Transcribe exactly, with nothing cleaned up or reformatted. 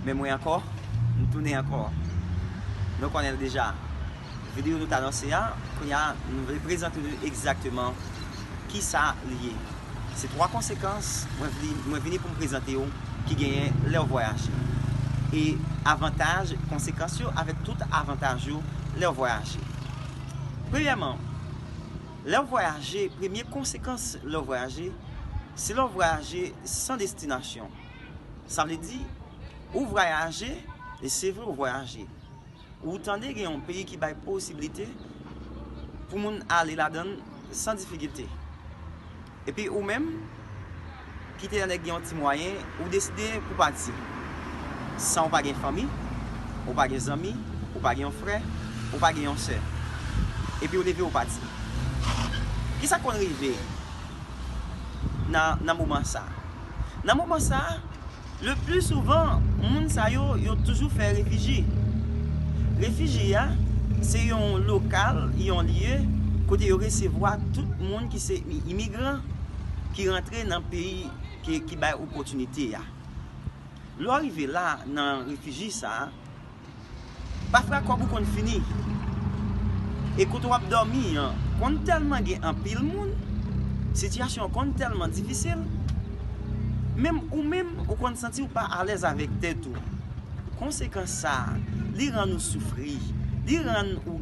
Men mwen ankò, m tounen ankò. Nou konnen l deja. Videyo nou t anonse a, kounye a, nou vle prezante nou egzakteman kisa li ye. Se twa konsekans mwen vini, mwen vini pou m prezante w ki genyen lè w vwayaje. E avantaj, konsekans yo avèk tout avantaj yo lè w vwayaje. Premyèman, lè w vwayaje, premye konsekans lè w vwayaje, se lè w vwayaje san destinasyon. Sa vle di, ou vwayaje, e se vre ou vwayaje. Ou tande gen yon peyi ki bay posiblite pou moun ale ladan l san difikilte. Epi ou menm, ki te nèk gen yon ti mwayen, ou deside pou pati. San ou pa gen fanmi, ou pa gen zanmi, ou pa gen yon frè, ou pa gen yon sè. Epi ou leve ou pati. Kisa k konn rive nan, nan moman sa? Nan moman sa, le pli souvan, moun sa yo, yo toujou fè refiji. Refiji a, se yon lokal, yon lye kote yo resevwa tout moun ki se i-, imigran ki rantre nan peyi ki, ki bay opòtinite a. Lè w rive la, nan refiji sa a, pafwa kòb ou konn fini. E kote w ap dòmi an konn tèlman gen anpil moun, sitiyasyon an konn tèlman difisil, menm ou menm, ou konn santi w pa alèz avèk tèt ou. Konsekans sa a, li rann ou soufri, li rann ou